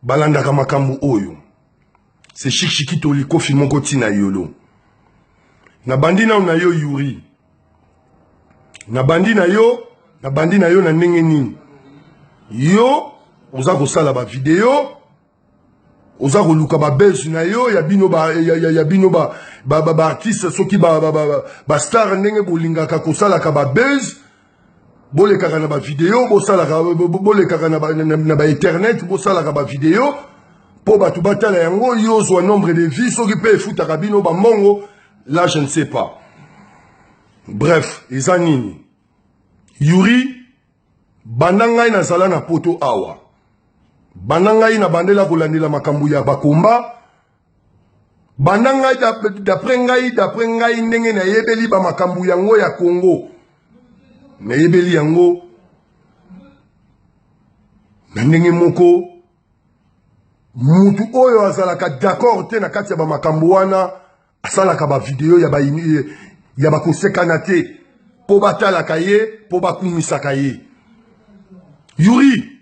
Balandaka makambo oyo. C'est Chic Chikito likofi moko ti na yolo. Na bandi nanu na yo Yuri. Na bandi na yo, na bandi na yo na ndenge nini? Yo oza kosala ba video, oza koluka ba buzz na yo ya bino ba ya, ya, ya bino ba ba, ba, ba artiste soki ba ba, ba, ba star ndenge bolingaka kosalaka ba buzz. Bolekaka na ba video, bosalaka bolekaka na ba, na, na ba internet, bosalaka ba video po bato batala yango, yo ozwa nombre de vues soki pe efutaka bino ba mbongo, là je ne sais pas. Bref, eza nini? Yuri, banda ngai nazala na poto awa, banda ngai na bandela kolandela makambo ya bakomba, banda ngai d'après ngai, d'après ngai ndenge nayebeli ba makambo yango ya Congo, nayebeli yango na ndenge moko mutu oyo azalaka d'accord te na kati ya ba makambo wana asalaka ba video ya ba ya bakosekana te po batalaka ye po bakumisaka ye. Yuri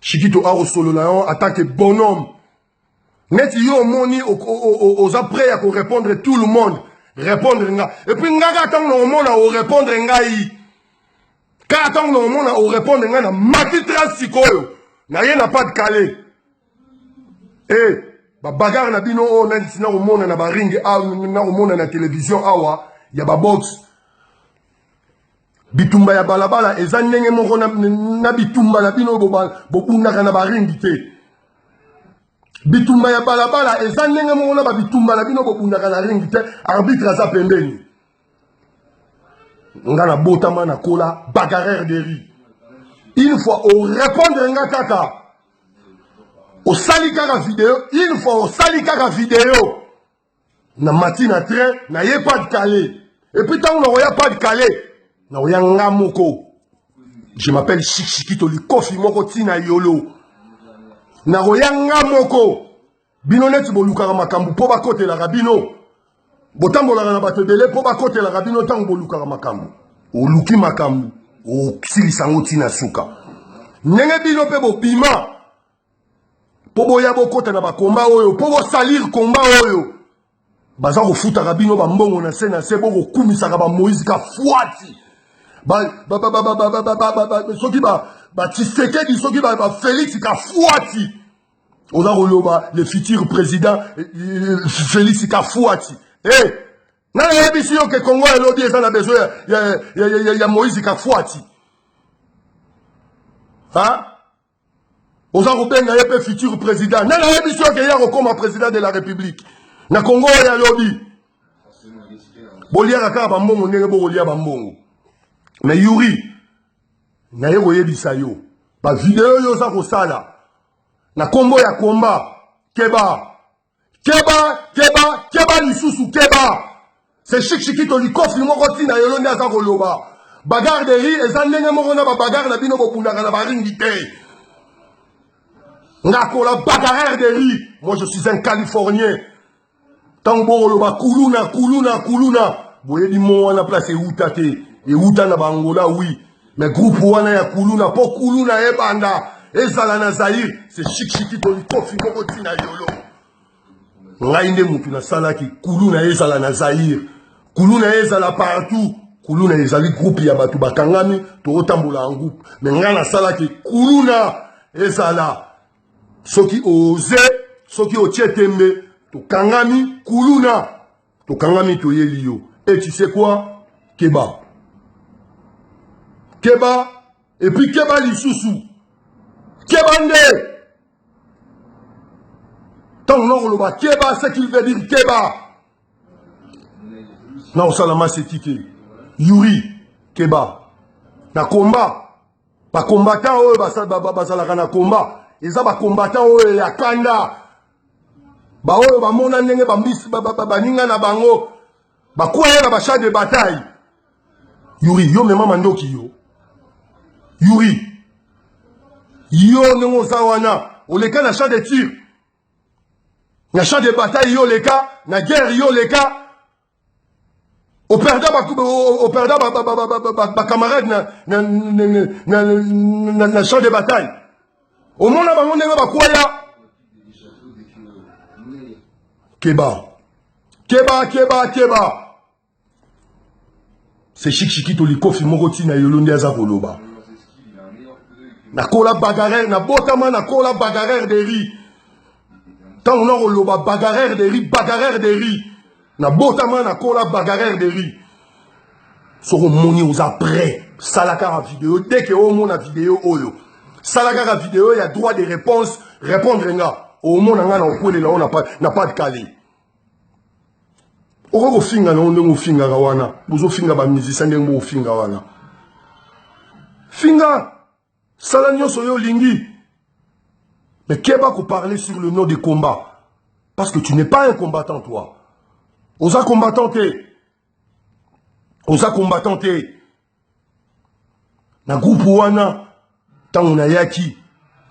Chikito akosolola yo en tant que bonhomme neti yo omoni oza prêt ya ko répondre tout le monde, répondre nga et puis nga kaka ntango na omona o répondre ngai, kaka ntango na omona o répondre ngai na mati trace sikoyo na ye na pas de Calais eh ba bagarre na bino oyo neti na komona na ba ring awa, na komona na télévision awa ya ba boxe. Bitumba ya balabala eza ndenge moko na bitumba na bino bobundaka na baringi te. Bitumba ya balabala eza ndenge moko na babitumba na bino bobundaka na ringi te, arbitre aza pembeni. Nga na botama na kola bagarreur de rue. Une fois o répondre nga kaka, osali kaka video, une fois osali kaka video, na mati na train, na ye pas de Calais. Et puis tango na koya pas de Calais, na koya nga moko. Je m'appelle Chic Chikito likofi moko tina yolo. Na koya nga moko. Bino neti bolukaka makambo po bakotelaka bino. Botambolaka na bato ebele po bakotelaka bino tango bolukaka makambo. Oluki makambo, osilisa yango tina suka. Ndenge bino pe bobima po boya bokota na bakomba oyo, po bosalir komba oyo, baza kofutaka bino ba mbongo na se na se, bokokumisaka ba Moïse Kafuati, soki ba Tshisekedi, soki ba Félix Kafuati. Oza koloba le futur président Félix Kafuati. Eh, nani ayebisi yo ke Congo elobi eza na besoin ya Moïse Kafuati? Ha? Oza kobenga ye pe futur président. Nani ayebisi yo ke ye akokoma président de la République na Congo oyo alobi? Boliaka kaka bambongo ndenge bokolia bambongo. Mais Yuri, naye koyebisa yo, ba video oyo oza kosala na kombo ya komba, keba, keba, keba, keba lisusu, keba. C'est Chic Chikito likofi moko tina yolo nde aza koloba. Bagarre de rue eza ndenge moko na ba bagarre na bino bobundaka na ba ringi te. Nga kola bagarre de rue, moi je suis un Californien. Tango bokoloba kuluna, kuluna, kuluna, boyebi mo wana place euta te, euta na ba Angola oui, mais groupe wana ya kuluna po kuluna ebanda ezala na Zaïre, c'est Chic Chikito likofi moko tina yolo. Ngai nde mutu nasalaki kuluna ezala na Zaïre, kuluna ezala partout. Kuluna ezali groupe ya bato bakangami, tokotambola en groupe, mais ngai nasalaki kuluna ezala. Soki oze, soki otie tembe, tokangami kuluna, tokangami toyeli yo. Et tu sais quoi? Keba, keba, et puis keba lisusu, keba nde. Tango nakoloba keba, ce qu'il veut dire keba. Na osala maseki te. Yuri, keba. Na combat, ba combattant oyo bazalaka na combat, eza ba combattant oyo ya kanda. Ba oyo bamona ndenge bambisi, baninga na bango, bakwaya na ba chars de bataille. Yuri, yo mema mandoki yo. Yuri, yo ndenge oza wana, oleka na champ de tir, na champ de bataille yo leka, na guerre yo leka. Operda ba camarade na champ de bataille. Omona bango ndenge bakwaya. Keba. Keba, keba, keba. C'est chic chikito likofi moko tina yolo nde aza koloba. Nakola bagarreur, nabotama nakola bagarreur de riz. Ntango nakoloba bagarreur de riz, bagarreur de riz. Nabotama nakola bagarreur de riz. Soki omoni oza prêt, sala kaka video dès que omona video oyo. Sala kaka video ya droit de réponse, répondre nga. Omona nga na okwelela o na pas de Calais. Okoki kofinga na yo ndenge ofingaka wana, bozofinga ba musiciens ndenge bofinga wana. Finga, sala nyonso yo olingi. Mais keba ko parler sur le nom de combat. Parce que tu n'es pas un combattant, toi. Oza combattant te. Oza combattant te. Na groupe wana, tango nayaki,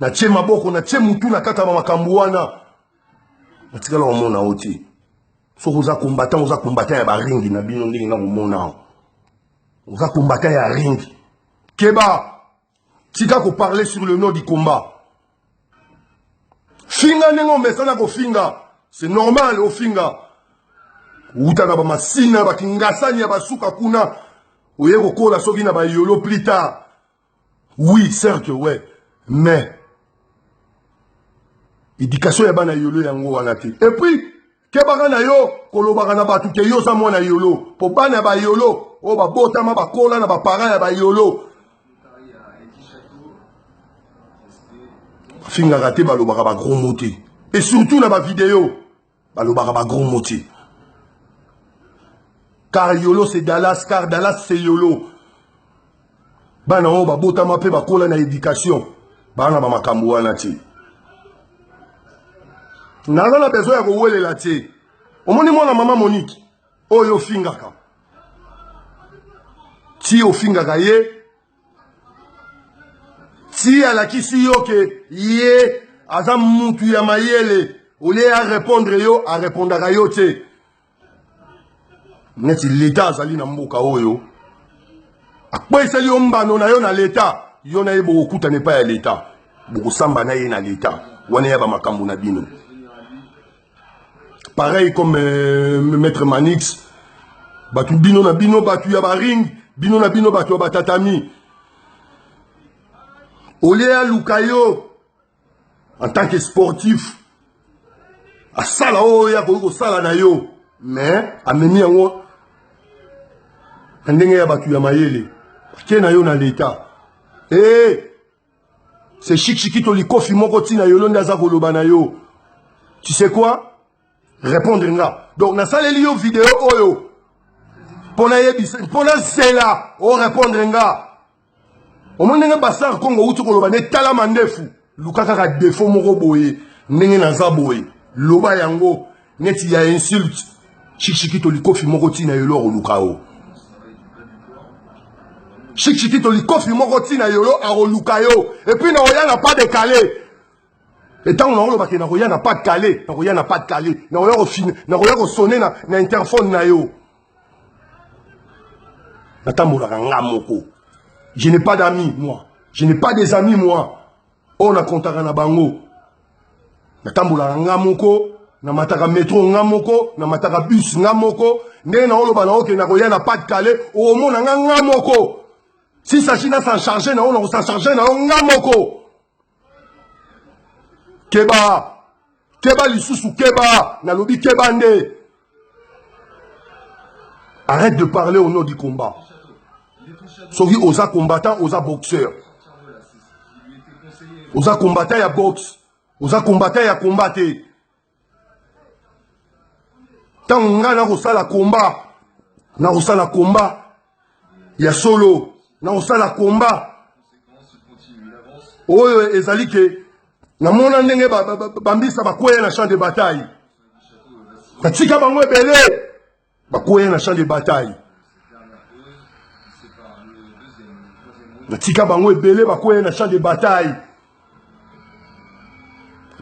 natie maboko, natie mutu na kati ya makambo wana. Natikala komona yo te. Soki oza combattant, oza combattant ya ba ringi na bino ndenge na komona yo. Oza combattant ya ringi. Keba, tika ko parler sur le nom du combat. Finga ndenge omesana kofinga, c'est normal ofinga. Uta na ba masina, ba kingasani ya basuka kuna, oye kokola soki na ba yolo plus tard. Oui, certes, ouais, mais éducation ya bana yolo yango wana te. Et puis kebaka na yo kolobaka na bato ke yo oza mwana yolo, po bana ya ba yolo oyo babotama bakola na ba parents ya ba yolo bafingaka te, balobaka ba gros mots te, et surtout na ba vidéo balobaka ba gros mots te. Car yolo c'est Dallas, car Dallas c'est yolo. Bana oyo babotama pe bakola na éducation, bana ba makambo wana te. Naza na besoin ya kowelela te. Omoni mwana mama Monique oyo ofingaka, ti ofingaka ye, ti alakisi yo ke ye aza mutu ya mayele, olie a répondre yo, a répondaka yo te. Neti l'État azali na mboka oyo akweseli yo mbano na yo na l'État, yo na ye bokokutana epai ya l'État, bokosamba na ye na l'État wana ya ba makambo na bino. Pareil comme Maître Manix, batu bino na bino batu ya ba ring, bino na bino batu ya batatami. Olie aluka yo en tant que sportif, asala oyo ya koki kosala na yo, mais amemi yango na ndenge ya batu ya mayele, ake na yo na l'État. Eh, c'est chic chikito likofi moko tina yolo nde aza koloba na yo. Tu sais quoi? Répondre nga. Donc nasaleli yo vidéo oyo pona yebisa, pona zela o répondre nga. Omoni ndenge Basar Congo uti koloba ne tala mandefu, luka kaka défaut moko boye ndenge naza boye, loba yango neti ya insulte. Chic chikito likofi moko tina yolo akoluka yo. Chic chikito likofi moko tina yolo akoluka yo. Et puis na oya na pas de Calais. Et tant na oloba ke na koya na pas de Calais, na koya na pas de Calais, na koya ko na koya ko sonner na interphone na yo. Natambolaka nga moko. Je n'ai pas d'amis moi. Je n'ai pas des amis moi. Oyo na kontaka na bango. Natambolaka nga moko, na mataka metro nga moko, na mataka bus nga moko. Ndenge na oloba na oke na koya na pas de Calais, omona nga nga moko. Si s'agit na s'en charger na ona s'en charger na nga moko. Keba, keba lisusu keba, nalobi keba nde. Arrête de parler au nom du combat. Soki oza combattant, oza boxeur. Oza combattant ya boxe, oza combattant ya combat te. Tango nga na kosala combat, na kosala combat ya solo, na kosala combat oyo ezali ke namona ndenge bambisa bakweya na champ de bataille, batika bango ebele bakweya na champ de bataille, batika bango ebele bakweya na champ de bataille.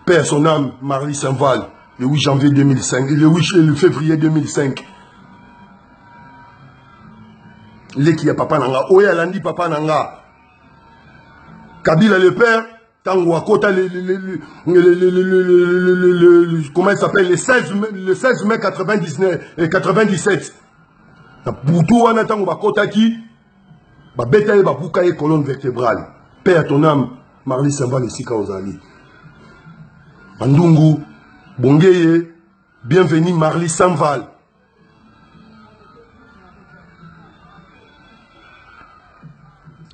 Paix à son âme, Marly Saint-Val, le 8 janvier 2005, le 8, le février 2005. Leki ya papa nanga, oyo alandi papa nanga. Kabila le père, Ntango akota comment il s'appelle, le 16 mai 99 et 97, na butu wana, ntango bakotaki, babeta ye, babuka ye colonne vertébrale. Paix à ton âme, Marli Sambal, esika ozali. Bandungu bongeye, bienvenue Marli Samval.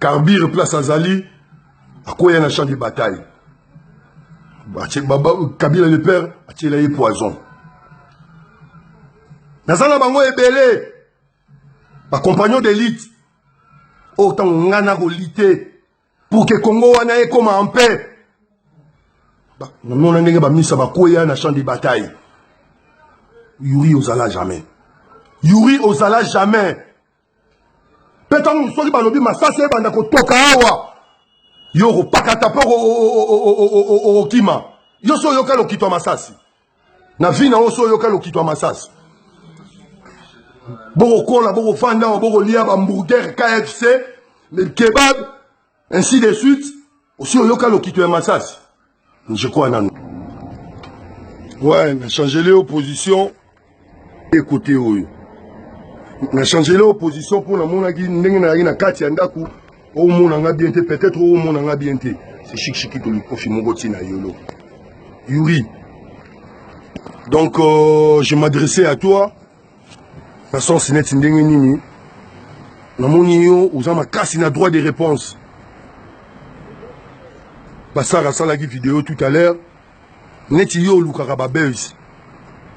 Carbire, place azali, akwea na champ de bataille. Kabila le père atiela ye poison. Naza na bango ebele, bacompagnon d'élite oyo ntango ngai nakolite pour que Congo wana ekoma en paix, namona ndenge bamisa bakweya na champ de bataille. Yuri, ozala jamais. Yuri, ozala jamais. Mpe ntango soki balobi masasi ebanda kotoka awa, yo okopakata mpe okokima. Yo so oyoka lokito ya masasi na vi na yo, so oyoka lokito ya masasi, bokokola, bokofanda awa, bokolia bahamburger, KFC, kebab, ainsi de suite. Osi oyoka lokito ya masasi? Je crois nanu. Ouais, na changele opposition ekote oyo, na changele opposition mpo namonaki ndenge nazalaki na kati ya ndako, omonanga bien te, peut-être omonanga bien te. C'est chic chikito likofi moko ntina yolo. Yuri, donc je m'adressais à toi na sens neti ndenge nini namoni yo oza makasi na droit de réponse. Basara asalaki video tout à l'heure, neti yo olukaka babuzz,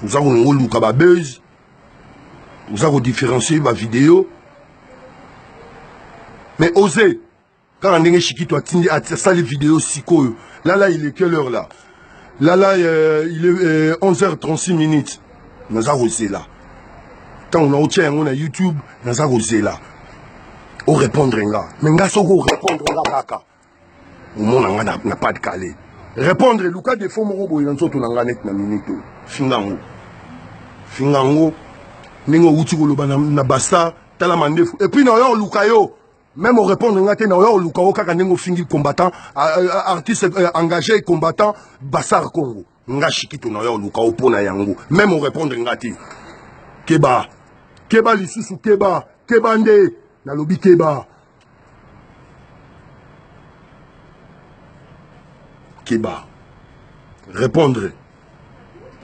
oza kolinga oluka babuzz, oza kodifférencier bavideo, mais ose kaka ndenge Shikito atindi, asali video sikoyo. Lala, il est quelle heure là? Lala, il est 11h36 minutes. Naza kozela ntango naotia yango na YouTube. Naza kozela orépondre nga. Mais nga, soki orépondre nga kaka, omona nga na pas de Calais. Répondre, luka défaut moko boye na nzoto na nga neti na minute oyo, finga yango, finga yango ndenge owuti koloba na basa. Tala mandefu, et puis na oyo oluka yo même orépondre nga te, na oyo oluka yo kaka ndenge ofingi combattant, artiste engagé, combattant Basar Congo. Nga Shikito, na oyo oluka yo mpo na yango, même orépondre nga te. Keba, keba lisusu, keba, keba nde nalobi, keba, keba. Répondre,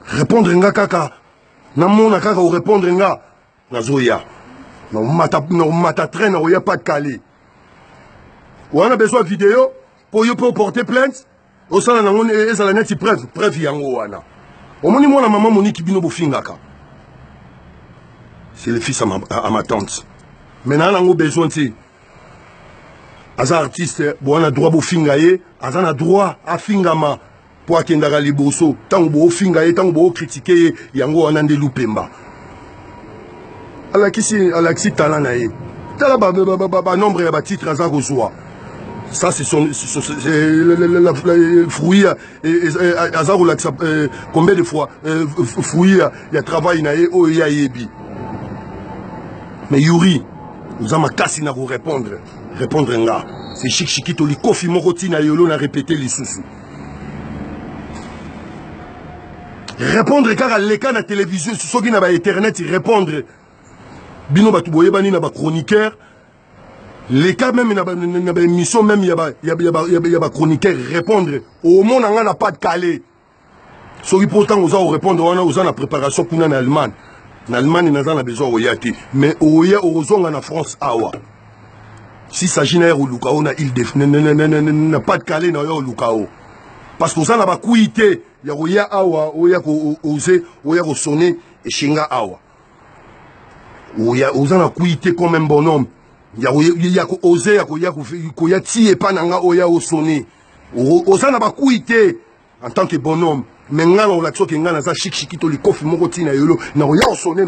répondre nga kaka, namona kaka orépondre nga, nazoya, nakomata train, nakoya pas de Calais wana. Besoin video mpo yo mpe oporte plainte, osala nango ezala neti preuve. Preuve yango wana. Omoni mwana mama Moniki, bino bofingaka, c'est le fils à ma tante, mais naa nango besoin te. Aza artiste, boza na droit bofinga ye, aza na droit afingama mpo akendaka liboso. Ntango boofinga ye, ntango boocritiquer ye, yango wana nde lupemba alakisi, alakisi talent na ye. Tala banombre ya batitre aza kozwa. Ça, c'est son fruit. Aza kolakisa combien de fois fruit ya travail na ye oyo ye ayebi. Mais Yuri, oza makasi na korépondre. Répondre nga, c'est chic chikito likofi moko ntina yolo. Na répété lisusu, répondre kaka, leka na télévision, soki na bainternet, répondre. Bino bato boyebani na bachroniqueur, leka même na baémission, même ya bachroniqueur, répondre. Omona nga na pas de Calais. Soki mpo ntango oza korépondre wana, oza na préparation kuna na Allemagne. Na Allemagne, naza na besoin oya te, mais oya, okozonga na France awa. Si s'agit na ye koluka o na ile de na pas de Calais, na oya koluka o, parce que oza na bakui te ya koya awa, oya koose, oya kosone eshenga awa. Oya, oza na kui te comme un bonhomme ya koose, ya koya, koya ti epa na nga, oya osone. Oza na bakui te en tant que bonhomme, mais nga na olakisa oke nga naza chic chikito likofi moko ntina yolo, na koya osone na